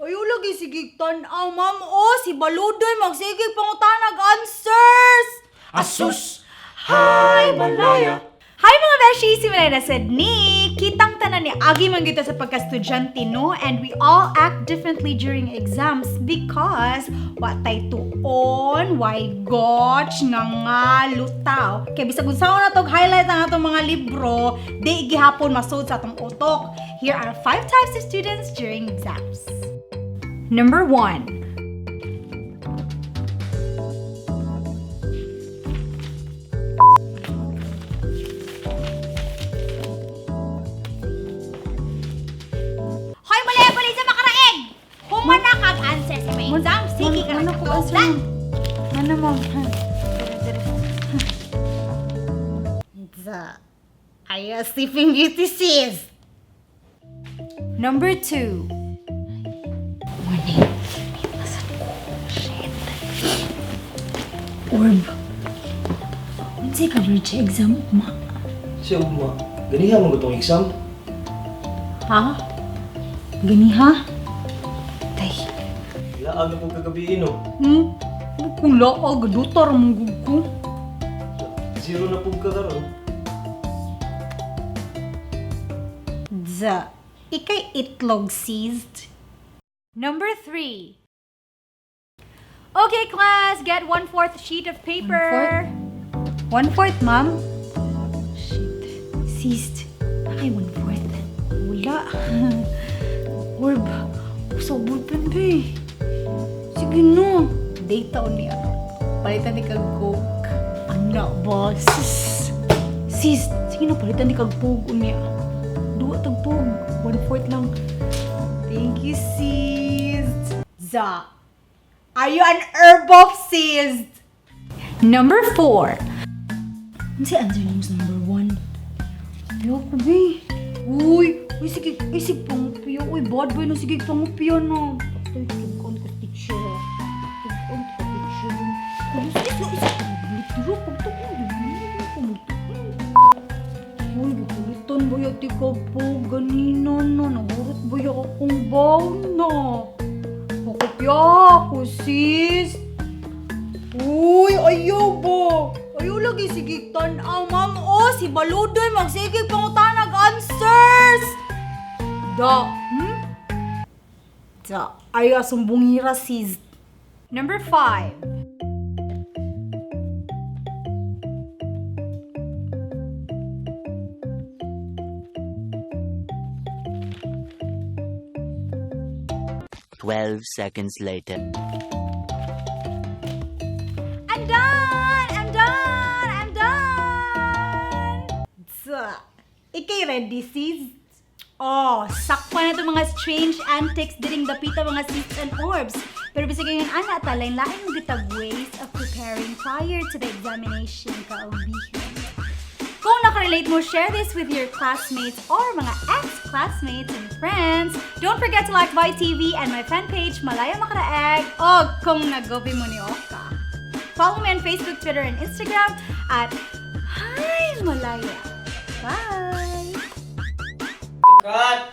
Ayaw lagi sige tan-aw, ma'am. Oh, si Baludoy magsigig pangutanag answers. Asus! Hi, Malaya! Hi mga beshi! Si Malaya Sydney! Kitang tanan ni Agi man gyud ta sa pagka-estudyante, no? And we all act differently during exams because wa tay tuon, why gosh, nga nga lutaw. Kay bisag unsaon na tog highlight ang atong mga libro, di gihapon masud sa atong utok. Here are 5 types of students during exams. Number 1. Hoy, mali, bali sa makaraeg! Humana kag answer sa may exam. Sige ka Ano na ko answer? Ano mo? The Are you a Sleeping Beauty, sis? Number 2. Morning. Nasaan ko? Shit. Orb. Unsay coverage exam, ma? Siya, ugma. Ganiha mo ba itong exam? Ha? Gani ha? Tay. Ilaag na po kagabi, no? Hmm? Kung laag, dutar mong ko. Zero na po ka karon. The ikay itlog seized. Number 3. Okay, class, get 1/4 sheet of paper. 1/4, ma'am? Shit. Seized. Nakay 1/4. Wala. Orb. Sa ballpen ba eh. Sige na. Data on niya. Palitan ni kag Coke. Ana ba? Sis. Sis. Sige na, palitan ni kag Coke unya. Duwa tag pug. 1/4 lang. Thank you, sis. Za. Are you an herb of sis? Number 4. Ano si answer niyo sa number 1? Ayoko, be. Uy, uy, sige, uy, sige, pangupya. Uy, bad boy na, sige, pangupya na. Patay, tugon ko, teacher. Tugon ko, teacher. Uy, sige, sige, sige, pagtugon, pagtugon, Uy, gikulitan ba yati ka po? Ganina na, nahurot ba ya akong baon na? Pakopya ako, sis. Uy, ayaw ba? Ayaw lagi sige tan-aw, ma'am. Oh, si Baludoy magsigig pangutanag answers. Da? Da. Ayaw sumbungira, sis. Number 5. 12 seconds later. I'm done! I'm done! I'm done! Duh. Ikay ready, sis? Oh, sakpa na itong mga strange antics diring dapita mga sis and orbs. Pero bisag ngayon, ana, ta, lain-lain mo gitag ways of preparing prior to the examination, kaubihan. Kung nakarelate mo, share this with your classmates or mga ex-classmates and friends. Don't forget to like Vi TV and my fan page, Malaya Makaraeg, o kung nagobi mo ni Oka. Follow me on Facebook, Twitter, and Instagram at Hi Malaya. Bye! Cut!